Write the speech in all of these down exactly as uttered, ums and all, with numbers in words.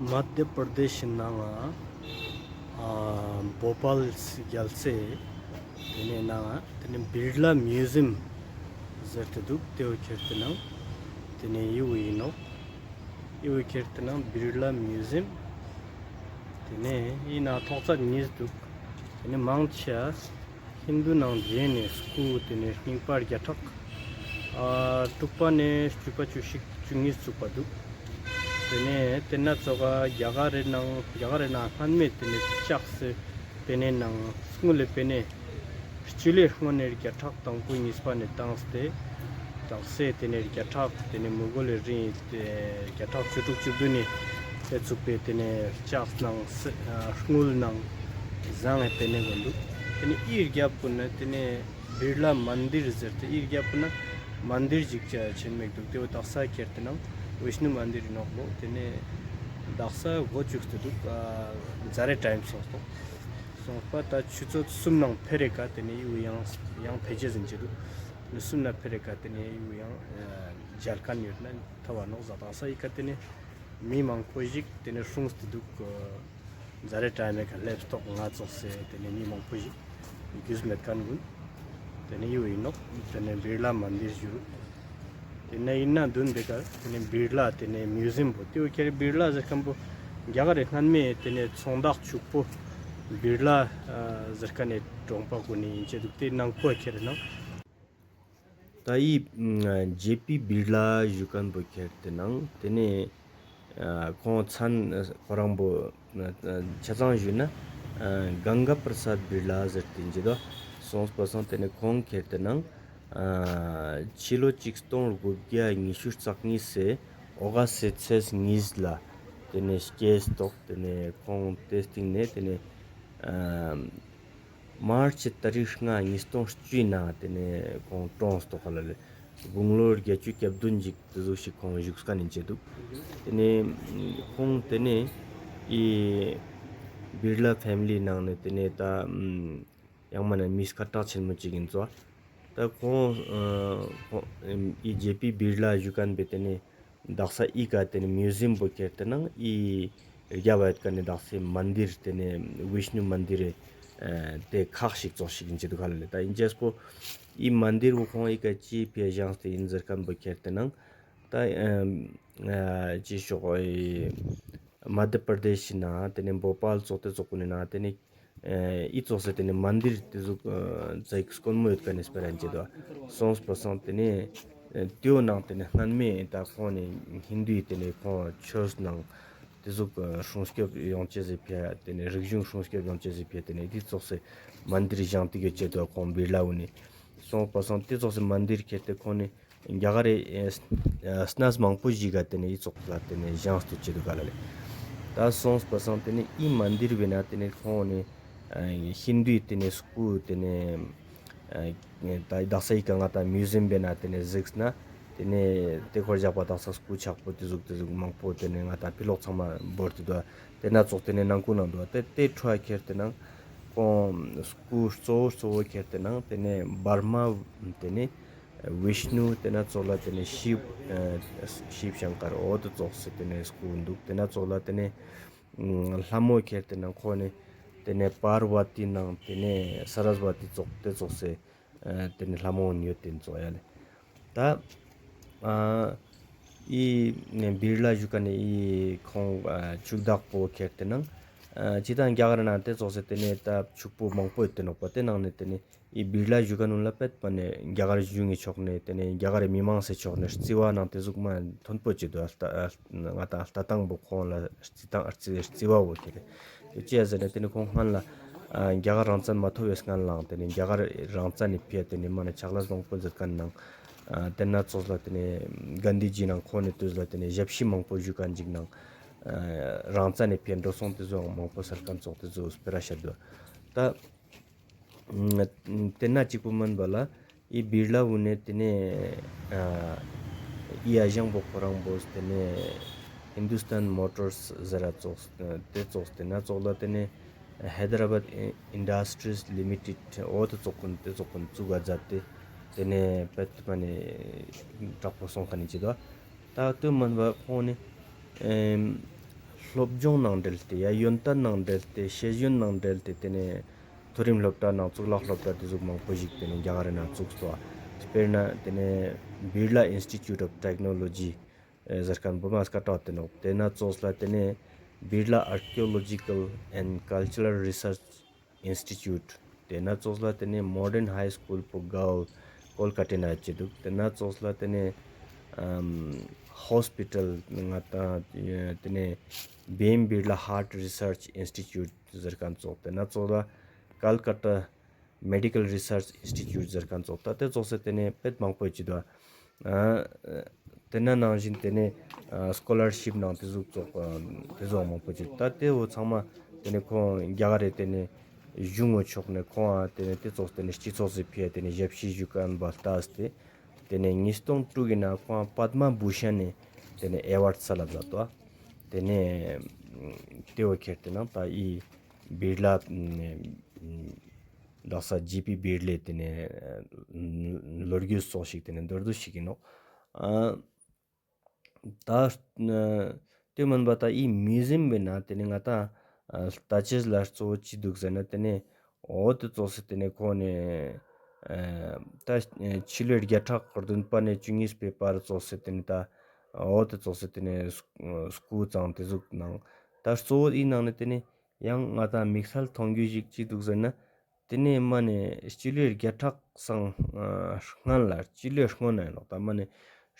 མ་དྷྱ་པར་དེཤ་ནང་ང་ཨ་བྷོ་པཱལ་རྒྱལ་སའི་ཏེ་ནེ་ནང་ང་ཏེ་ནེ་བིར་ལ་མིའུ་ཟིམ་ཟེར་ཏེ་དུག། ཏེ་བོ་ཁྱེར་ཏེ་ནང་ཏེ་ནེ་འི་བོ་ཨིན་ནོག། འི་བོ་ཁྱེར་ཏེ་ནང་བིར་ལ་མིའུ་ཟིམ། ཏེ་ནེ་འི་ནང་ཐོག་ཚད་ཉིས་དུག། ཏེ་ནེ་མང་ཆེ་ཧིན་དུ་ནང་ཇེན་ནི་སྐུ་ཏེ་ནེ་རྙིང་པ་བརྒྱ་ཕྲག་ཨ་དྲུག་པ་ནེ་བཅུ་པ་བཅུ་གཅིག་བཅུ་གཉིས་ཚུགས་པ་དུག། ཏེ་ནེ་ཏེ་ན་ཙོགས་རྒྱ་གར་རི་ནང་རྒྱ་གར་རི་ནང་སྔན་མེ་ཏེ་ནེ་ལྕགས་སི་པེ་ནེ་ནང་སྔུན་ལེ་པེ་ནེ་སྤྱི་ལེ་སྔོན་ནེ་བརྒྱ་ཕྲག་དང་པོ་གཉིས་པ་ནེ་ཏངས་ཏེ་ཏངས་སེ་ཏེ་ནེ་བརྒྱ་ཕྲག་ཏེ་ནེ་མོ་གོལ་ལི་རིང་ཏེ་བརྒྱ་ཕྲག་བཅུ་དྲུག་བཅུ་བདུན་ནེ་ཏེ་ཚུགས་པེ་ཏེ་ནེ་ལྕགས་ནང་སྔུན་ནང་ཟངས་སི་པེ་ནེ་གུན་དུག། ཏེ་ནེ་འི་རྒྱབ་པོ་ན་ཏེ་ནེ་བིར་ལ་མན་དིར་ཟེར་ཏེ་འི་རྒྱབ་པོ་ན་མན་དིར་ཞིག་ཆེན་མོ་ཞིག་དུག། ཏེ་བོ་དག་ས་ཁྱེར་ཏེ་ནང་བིཤ་ནུ་མན་དིར་ཨིན་ནོག་ལོ། ཏེ་ནེ་དག་ས་འགོ་ཅུགས་ཏེ་དུག། ཨ་ཛ་རེ་ཊའིམ་སོང་སྟོང་སོང་པ་ད་ཆུ་ཚོད་གསུམ་ནང་ཕེ་རེ་ཀ་ཏེ་ནེ་འི་བོ་ཡང་ཡང་ཕེ་ཅེས་ཨིན་ཅེ་དུག། ཏེ་ནེ་གསུམ་ནེ་ཕེ་རེ་ཀ་ཏེ་ནེ་འི་བོ་ཡང་ཨ་མཇལ་ཁན་ཡོད་ན་ཐོབ་བ་ནོག་ཟ། དག་ས་འི་ཀ་ཏེ་ནེ་མི་མང་པོ་ཞིག་ཏེ་ནེ་སྲུངས་ཏེ་དུག། ཛ་རེ་ཊའིམ་མེ་ཁ་ལེབས་ཏོག་ང་ཙོགས་སེ་ཏེ་ནེ་མི་མང་པོ་ཞིག་གྱུས་མེད་ཁན་གུན། ཏེ་ནེ་འི་བོ་ཨིན་ནོག། ཏེ་ནེ་བིར་ལ་མན་དིར་ཞུ་རུ། ཏེ་ནེ་ཨིན་ན་དུན་ཏེ་ཀ་ཏེ་ནེ་བིར་ལ་ཏེ་ནེ་མིའུ་ཟིམ་པོ་ཏེ་བོ་ཁྱེར་བིར་ལ་ཟེར་ཁན་པོ་རྒྱ་གར་རི་སྔན་མེ་ཏེ་ནེ་ཚོང་བདག་ཕྱུག་པོ་བིར་ལ་ཨ་ཟེར་ཁན་ནི་གྲོང་པ་གུན་ནི་ཨིན་ཅེ་དུག། ཏེ་ནང་ཁོ་ཁྱེར་ནང་ད་འི་ཨ་ཇེ་པི་བིར་ལ་ཞུ་ཁན་པོ་ཁྱེར་ཏེ་ནང་ཏེ་ནེ་ཨ་ཁོང་མཚན་ཨ་ཁོ་རང་པོ་ཨ་ཆ་ཚང་ཞུས་ན་ཨ་གངྒཱ་པྲ་སཱད་བིར་ལ་ཟེར་ཏེ་ཨིན་ཅེ་དུག། སོང་པ་སང་ཏེ་ནེ་ཁོང་ཁྱེར་ཏེ་ནང་ཨ་ཕྱི་ལོ་ཆིག་སྟོང་དགུ་བརྒྱ་ཉི་ཤུ་རྩ་གཉིས་སེ་ཨོ་ག་སི་ཚེས་ཉིས་ལ་ཏེ་ནེ་སྐྱེས་ཏོག། ཏེ་ནེ་ཁོང་ཏེ་སྟིང་ནེ་ཏེ་ནེ་ཨ་མར་ཆི་ཏ་རིག་ལྔ་ཉིས་སྟོང་བཅུའི་ནང་ཏེ་ནེ་ཁོང་གྲོངས་ཏོག་ག་ལ་ལེ། དགུང་ལོ་བརྒྱད་ཅུ་གྱ་བདུན་ཅིག་ཏེ་ཟུག་ཞིག་ཁོང་བཞུགས་ཁན་ཨིན་ཅེ་དུག། ཏེ་ནེ་ཁོང་ཏེ་ནེ་འི་བིར་ལ་ཕེ་མི་ལི་ནང་ནེ་ཏེ་ནེ་ད་ཡང་མན་ན་མི་སྐད་གྲགས་ཆེན་མོ་ཅིག་ཨིན་ཙོག། ད་ཁོང་ཨ་ཁོང་འི་ཇེ་པི་བིར་ལ་ཞུ་ཁན་པོ་ཏེ་ནེ་དག་ས་འི་ཀ་ཏེ་ནེ་མིའུ་ཟིམ་པོ་ཁྱེར་ཏེ་ནང་འི་རྒྱབ་བ་ཡོད་ཁན་ནི་དག་སའི་མན་དིར་ཏེ་ནེ་བིཤ་ནུ་མན་དིར་རི་ཨ་ཏེ་ཁག་ཞིག་ཙོགས་ཤིག་ཨིན་ཅེ་དུག་ག་ལ་ལེ། ད་ཨིན་ཅེས་པོ་འི་མན་དིར་བོ་ཁོང་འི་ཀ་ཅི་ཕི་ཡ་བཞེངས་ཏེ་ཨིན་ཟེར་ཁན་པོ་ཁྱེར་ཏེ་ནང་ད་ཨ་ཅི་ཤོག་འི་མ་དྷྱ་པར་དེཤ་ནང་ཏེ་ནེ་བྷོ་པཱལ་ཙོགས་ཏེ་ཙོགས་གུན་ནི་ནང་ཏེ་ནེ་ཨ་འི་ཙོགས་སེ་ཏེ་ནེ་མན་དིར་ཏེ་ཟུག་ཨ་ཙ་ཡིག་སྐོར་མོ་ཡོད་ཁན་ནི་སྤེ་ར་ཨིན་ཅེ་དུག། སོང་པ་སང་ཏེ་ནེ་ཨ་ཏེའོ་ནང་ཏེ་ནེ་སྔན་མེ་ད་ཁོང་ནི་ཧིན་དུའི་ཏེ་ནེ་ཁོང་ཆོས་ནང་ཏེ་ཟུག་ཨ་སྲུང་སྐྱོབ་ཡོང་ཅེས་སི་ཕི་ཡ་ཏེ་ནེ་རིག་གཞུང་སྲུང་སྐྱོབ་ཡོང་ཅེས་སི་ཕི་ཡ་ཏེ་ནེ་འི་ཙོགས་སེ་མན་དིར་བཞེངས་ཏེ་ཡོད་ཅེ་དུག། ཁོང་བིར་ལ་བོ་ནི་སོང་པ་སང་ཏེ་ཙོགས་སེ་མན་དིར་ཁྱེར་ཏེ་ཁོང་ནི་རྒྱ་གར་རི་ཨ་གནས་མང་པོ་ཞིག་ག་ཏེ་ནེ་འི་ཙོགས་ལ་ཏེ་ནེ་བཞེངས་ཏེ་ཡོད་ཅེ་དུག་ག་ལ་ལེ། ད་སོང་པ་སང་ཏེ་ནེ་འི་མན་དིར་བོའི་ནང་ཏེ་ནེ་ཁོང་ནི་ཨ་ཧིན་དུའི་ཏེ་ནེ་སྐུ་ཏེ་ནེ་ཨ་ད་དག་ས་འི་ཀ་ང་ཏང་མིའུ་ཟིམ་བོའི་ནང་ཏེ་ནེ་གཟིགས་ན་ཏེ་ནེ་ཏེ་ཁོར་བཞག་པ་དག་ས་སྐུ་ཆག་པོ་ཏེ་ཟུག་ཏེ་ཟུག་མང་པོ་ཏེ་ནེ་ང་ཏང་ཕི་ལོག་ཚང་མ་བོར་ཏེ་དུག། ཏེ་སྣ་ཚོགས་ཏེ་ནེ་ནང་ཁུལ་ནང་དུག། ཏེ་ཏེ་ཕྲོ་ཁྱེར་ཏེ་ནང་ཁོང་སྐུ་གཙོ་བོ་གཙོ་བོ་ཁྱེར་ཏེ་ནང་ཏེ་ནེ་བར་མ་ཏེ་ནེ་བིཤ་ནུ་ཏེ་སྣ་ཚོགས་ལ་ཏེ་ནེ་ཤིབ་ཨ་ཤིབ་ཤང་ཀར་འོ་ཏེ་ཙོགས་སེ་ཏེ་ནེ་སྐུ་དུག། ཏེ་སྣ་ཚོགས་ལ་ཏེ་ནེ་ལྷ་མོ་ཁྱེར་ཏེ་ནང་ཁོང་ནི་ཏེ་ནེ་པར་བ་ཏི་ནང་ཏེ་ནེ་ས་ར་སྦ་ཏི་ཙོགས་ཏེ་ཙོགས་སེ་ཨ་ཏེ་ནེ་ལྷ་མོ་ཡོད་ཏེ་ཙོགས་ཡ་ལེ། ད་ཨ་འི་ནེ་བིར་ལ་ཞུ་ཁན་ནི་འི་ཁོང་ཨ་ཕྱུག་བདག་པོ་ཁྱེར་ཏེ་ནང་ཨ་ཅི་ཏང་རྒྱ་གར་ནང་ཏེ་ཙོགས་སེ་ཏེ་ནེ་ད་ཕྱུག་པོ་མང་པོ་ཡོད་ཏེ་ནོག་པ། ཏེ་ནང་ནེ་ཏེ་ནེ་འི་བིར་ལ་ཞུ་ཁན་གུན་ལ་པད་པ་ནེ་རྒྱ་གར་གཞུང་ངི་ཕྱོགས་ནེ་ཏེ་ནེ་རྒྱ་གར་རི་མི་མང་སི་ཕྱོགས་ནེ་རྩི་བ་ནང་ཏེ་ཟུག་མ་ཐོན་པོ་ཅིག་དུག། ཨ་ལྟ་ཨ་ང་ཏང་ལྟ་སྟངས་པོ་ཁོང་ལ་རྩི་སྟངས་རྩི་རྩི་བ་བོ་ཁྱེར་ཏེ་ཅི་ཡ་ཟེར་ན་ཏེ་ནེ་ཁོང་སྔན་ལ་ཨ་རྒྱ་གར་རང་བཙན་མ་ཐོབ་པའི་སྔན་ལའང་ཏེ་ནེ་རྒྱ་གར་རང་བཙན་ནི་ཕི་ཡ་ཏེ་ནེ་མ་ནེ་ཕྱག་ལས་མང་པོ་མཛད་ཁན་ནང་ཨ་ཏེ་སྣ་ཚོགས་ལ་ཏེ་ནེ་གན་དྷི་ཇི་ནང་ཁོང་ནི་དུས་ལ་ཏེ་ནེ་ཞབས་ཕྱི་མང་པོ་ཞུ་ཁན་ཅིག་ནང་ཨ་རང་བཙན་ནི་ཕི་ཡ་འགྲོ་སོང་ཏེ་ཟུག་མང་པོ་སལ་ཁན་ཙོགས་ཏེ་ཟུག་སྤེ་ར་ཤད་དུག། ད་ཏེ་ན་ཅིག་པོ་མན་པ་ལ་འི་བིར་ལ་བོ་ནེ་ཏེ་ནེ་ཨ་འི་ཨ་ཞང་པོ་ཁོ་རང་བོ་ཏེ་ནེ་ཧིན་དུ་སྟན་མོ་ཊར་ཟེར་ར་ཙོགས་ཏེ་ཙོགས་ཏེ་ན་ཙོགས་ལ་ཏེ་ནེ་ཧེ་དར་ཨ་བཱད་ཨིན་ཌས་ཊྲིས་ལི་མི་ཊེཌ་འོ་ཏེ་ཙོགས་གུན་ཏེ་ཙོགས་གུན་ཙུགས་ག་ཛད་དེ་ཏེ་ནེ་པད་མ་ནེ་དྲག་པོ་སོང་ཁན་ནི་ཅི་དུག། ད་ལྟོས་མན་པ་ཁོང་ནི་ཨེམ་ སློབ་སྦྱོང་ནང་འབྲེལ་ཏེ་ཡ་ཡོན་ཏན་ནང་འབྲེལ་ཏེ་ཤེས་ཡོན་ནང་འབྲེལ་ཏེ་ཏེ་ནེ་མཐོ་རིམ་སློབ་གྲྭ་ནང་གཙུག་ལག་སློབ་གྲྭ་ཏེ་ཟུག་མང་པོ་ཞིག་ཏེ་ནེ་རྒྱ་གར་རི་ནང་བཙུགས་སོ། དཔེར་ན་ཏེ་ནེ་Birla Institute of Technology ཟེར་ཁན་བོ་མ་སྐད་གྲགས་ཏེ་ནོག། ཏེ་ན་ཙོགས་ལ་ཏེ་ནེ་Birla Archaeological and Cultural Research Institute། ཏེ་ན་ཙོགས་ལ་ཏེ་ནེ་Modern High School for Girls ཀོལ་ཀ་ཏེ་ན་ཡོད་ཅེ་དུག། ཏེ་ན་ཙོགས་ལ་ཏེ་ནེ་ཨམ་ཧོས་པི་ཊལ་ང་ཏང་ཏེ་ནེ་Bem Birla Heart Research Institute ཟེར་ཁན་ཙོགས། ཏེ་ན་ཙོགས་ལ་Calcutta Medical Research Institute ཟེར་ཁན་ཙོགས། ཏ་ཏེ་ཙོགས་སེ་ཏེ་ནེ་དཔེ་མང་པོ་ཡོད་ཅེ་དུག། ཨ་ཏེ་ན་ནང་བཞིན་ཏེ་ནེ་ཨ་སྐོ་ལར་ཤིབ་ནང་ཏེ་ཟུག་ཙོགས་ཨ་ཏེ་ཟུག་མང་པོ་ཅིག། ཏ་ཏེ་བོ་ཚང་མ་ཏེ་ནེ་ཁོང་རྒྱ་གར་རི་ཏེ་ནེ་གཞུང་ངོ་ཕྱོགས་ནེ་ཁོང་ཨ་ཏེ་ནེ་ཏེ་ཙོགས་ཏེ་ནེ་སྤྱི་ཚོགས་སི་ཕི་ཡ་ཏེ་ནེ་ཞབས་ཕྱི་ཞུ་ཁན་བོ་ལྟས་ཏེ་ཏེ་ནེ་ཉིས་སྟོང་དྲུག་གི་ནང་ཁོང་པདྨ་བྷུ་ཤན་ནེ་ཏེ་ནེ་ཨེ་ཝར་ཌ་སལ་ལབ་ཛད་དོ། ཏེ་ནེ་ཏེ་བོ་ཁྱེར་ཏེ་ནང་ཏ་འི་བིར་ལ་དག་ས་ཇི་པི་བིར་ལའི་ཏེ་ནེ་ལོ་རྒྱུས་ཙོགས་ཤིག་ཏེ་ནེ་མདོར་བསྡུས་ཤིག་ཨིན་ནོག། ཨ་ཏ་ཏེ་མན་པ་ཏ་འི་མིའུ་ཟིམ་བོའི་ནང་ཏེ་ནེ་ང་ཏང་ལྟ་ཅེས་ལ་གཙོ་བོ་ཅི་དུག་ཟེར་ན་ཏེ་ནེ་འོ་ཏེ་ཙོགས་སེ་ཏེ་ནེ་ཁོང་ནེ་ཨ་ཏ་ཕྱི་ལོའི་བརྒྱ་ཕྲག་བདུན་པ་ནེ་བཅུ་གཉིས་པའི་བར་ཙོགས་སེ་ཏེ་ནེ་ཏ་འོ་ཏེ་ཙོགས་སེ་ཏེ་ནེ་སྐུ་ཚང་ཏེ་ཟུག་ནང་ཏ་གཙོ་བོ་འི་ནང་ནེ་ཏེ་ནེ་ཡང་ང་ཏང་དམིགས་བསལ་མཐོང་རྒྱུ་ཞིག་ཅི་དུག་ཟེར་ན་ཏེ་ནེ་མ་ནེ་སྤྱི་ལོའི་བརྒྱ་ཕྲག་སང་སྔན་ལ་སྤྱི་ལོའི་སྔོན་ན་ཨིན་ནོག། ཏ་མ་ནེ་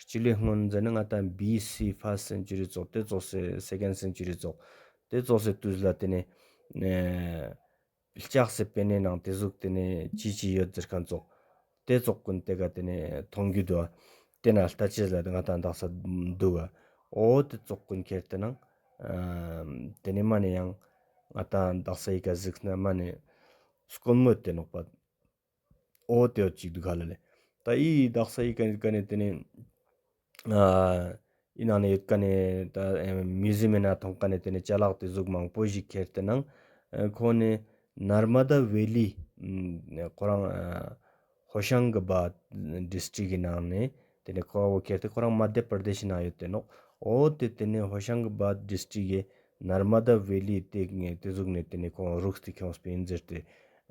སྤྱི་ལོའི་སྔོན་ཟེར་ན་ང་ཏང་བི་སི་ཕར་སི་སེན་ཅུ་རི་ཙོགས་ཏེ་ཙོགས་སེ་སེ་ཀེན་སེན་ཅུ་རི་ཙོགས་ཏེ་ཙོགས་སེ་ཏུས་ལ་ཏེ་ནེ་ལྕགས་སི་པེ་ནེ་ནང་ཏེ་ཟུག་ཏེ་ནེ་ཅི་ཅི་ཡོད་ཟེར་ཁན་ཙོགས་ཏེ་ཙོགས་གུན་ཏེ་ཀ་ཏེ་ནེ་མཐོང་རྒྱུ་དུག། ཏེ་ན་ལྟ་ཅེས་ལ་ང་ཏང་དག་ས་དུག་ག། འོ་ཏེ་ཙོགས་གུན་ཁྱེར་ཏེ་ནང་ཨ་ཏེ་ནེ་མ་ནེ་ཡང་ང་ཏང་དག་ས་འི་ཀ་གཟིགས་ན་མ་ནེ་སྐོར་མོ་ཏེ་ནོག་པ། འོ་ཏེ་འོ་ཅིག་དུག་ག་ལ་ལེ། ཏ་འི་དག་ས་འི་ཀ་ནེ་ཀ་ནེ་ཏེ་ནེ་ཨ་འི་ནང་ནེ་ཡོད་ཀ་ནེ་ཏ་མིའུ་ཟིམ་མི་ནང་ཐོང་ཀ་ནེ་ཏེ་ནེ་ཅ་ལག་ཏེ་ཟུག་མང་པོ་ཞིག་ཁྱེར་ཏེ་ནང་ཁོང་ནེ་ནར་མ་དཱ་ཝེ་ལི་ཁོ་རང་ཨ་ཧོ་ཤང་གི་བཱད་ཌིས་ཊྲིཀ་གི་ནང་ནེ་ཏེ་ནེ་ཁོ་བོ་ཁྱེར་ཏེ་ཁོ་རང་མ་དྷྱ་པར་དེཤ་ནང་ཡོད་ཏེ་ནོག། འོ་ཏེ་ཏེ་ནེ་ཧོ་ཤང་གི་བཱད་ཌིས་ཊྲིཀ་གི་ནར་མ་དཱ་ཝེ་ལི་ཏེ་ཏེ་ཟུག་ནེ་ཏེ་ནེ་ཁོང་རུགས་ཏེ་ཁྱོངས་པིན་ཟེར་ཏེ་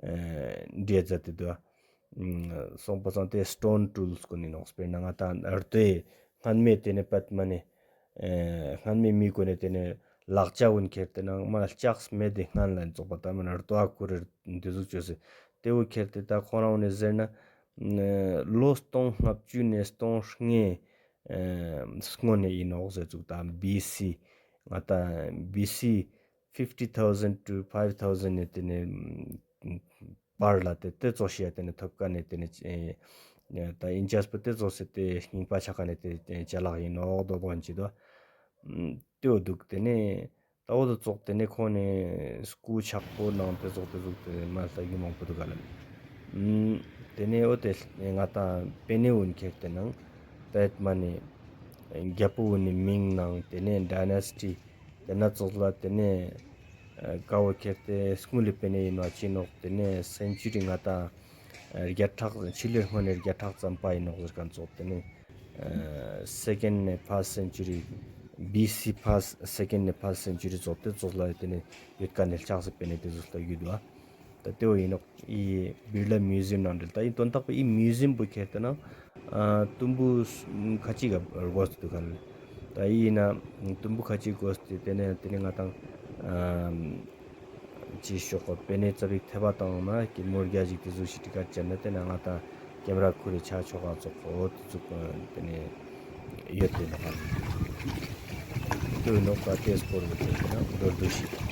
ཨ་འདྲི་ཛད་དེ་དུག། སོང་པ་སང་ཏེ་སྟོན་ཊུལས་གུན་ཨིན་ནོག། སྤེར་ན་ང་ཏང་རྡོའི་སྔན་མའི་ཏེ་ནེ་པད་མ་ནེ་ཨ་སྔན་མའི་མི་གུན་ནེ་ཏེ་ནེ་ལག་ཆ་གུན་ཁྱེར་ཏེ་ནང་མ་ལྕགས་མེད་དེ་སྔན་ལ་ཙོགས་པ་ཏ་མ་ནེ་རྡོ་ཨ་ཁུ་རེ་ཏེ་ཟུག་ཅོས་སེ་ཏེ་བོ་ཁྱེར་ཏེ་ཏ་ཁོང་རང་ནེ་ཟེར་ན་ལོ་སྟོང་ལྔ་བཅུ་ནེ་སྟོང་ལྔའི་སྔོན་ནེ་ཨིན་ནོག་ཟེར་ཙུག། ཏ་བི་སི་ང་ཏང་བི་སི་fifty thousand to five thousand ནེ་ཏེ་ནེ་བར་ལ་ཏེ་ཏེ་ཙོགས་ཤིག་ཡ་ཏེ་ནེ་ཐོབ་ཀ་ནེ་ཏེ་ནེ་ཨེ་ཏ་ཨིན་ཅས་པོ་ཏེ་ཙོགས་སེ་ཏེ་རྙིང་པ་ཆགས་ཀ་ནེ་ཏེ་ཏེ་ཅ་ལག་ཨིན་ནོག་དོ་དོ་ཨིན་ཅི་དོ། ཏེ་བོ་དུག། ཏེ་ནེ་ཏ་འོ་དོ་ཙོགས་ཏེ་ནེ་ཁོང་ནེ་སྐུ་ཆག་པོ་ནང་ཏེ་ཙོགས་ཏེ་ཟུག་ཏེ་མ་ལྟ་རྒྱུ་མང་པོ་དུག་ག་ལ་ལེ། ཏེ་ནེ་འོ་ཏེ་ང་ཏང་པེ་ནེ་གུན་ཁྱེར་ཏེ་ནང་ཏ་ཡད་མ་ནེ་རྒྱལ་པོ་གུན་ནི་མིང་ནང་ཏེ་ནེ་ཌའི་ནེས་ཊི་ཏེ་ན་ཙོགས་ལ་ཏེ་ནེ་ཀ་བོ་ཁྱེར་ཏེ་སྔུན་ལི་པེ་ནེ་ཨིན་ནོག་ཅི་ནོག། ཏེ་ནེ་སེན་ཅུ་རི་ང་ཏང་བརྒྱ་ཕྲག་ཕྱི་ལོའི་སྔོན་ནེ་བརྒྱ་ཕྲག་ཙམ་པ་ཨིན་ནོག་ཟེར་ཁན་ཙོགས། ཏེ་ནེ་སེ་ཀེན་ནེ་ཕར་སི་སེན་ཅུ་རི་བི་སི་ཕར་སི་སེ་ཀེན་ནེ་ཕར་སི་སེན་ཅུ་རི་ཙོགས་ཏེ་ཙོགས་ལ་ཏེ་ནེ་ཡོད་ཀ་ནེ་ལྕགས་སི་པེ་ནེ་ཏེ་ཙོགས་ལ་ཡོད་དུག། ཏ་ཏེ་བོ་ཨིན་ནོག། འི་བིར་ལ་མིའུ་ཟིམ་ནང་འབྲེལ་ཏ་འི་དོན་དག་པོ་འི་མིའུ་ཟིམ་བོ་ཁྱེར་ཏེ་ནང་ཨ་དུམ་བུ་ཁ་ཅིག་ག་གོས་ཏེ་དུག་ག་ལེ། ཏ་འི་ན་དུམ་བུ་ཁ་ཅིག་གོས་ཏེ་ཏེ་ནེ་ཏེ་ནེ་ང་ཏང་ཨ་ཅི་ཤོག་གོ་པེ་ནེ་ཙ་པིག་ཐེབ་བ་ཏང་ན་སྐྱིལ་མོ་རྒྱ་ཞིག་ཏེ་ཟུག་ཤིག་ཏེ་ཀ་ཅན་ན་ཏེ་ན་ང་ཏང་ཀེམ་ར་ཁུར་རེ་ཆ་ཆོག་ག་ཙོགས་འོ་ཏེ་ཙུག་ཏེ་ནེ་ཡོད་ཏེ་ནོག། ཏེ་ནོག་པ་ཏེ་སྐོར་བོ་ཏེ་ན་མདོར་བསྡུས་ཤིག།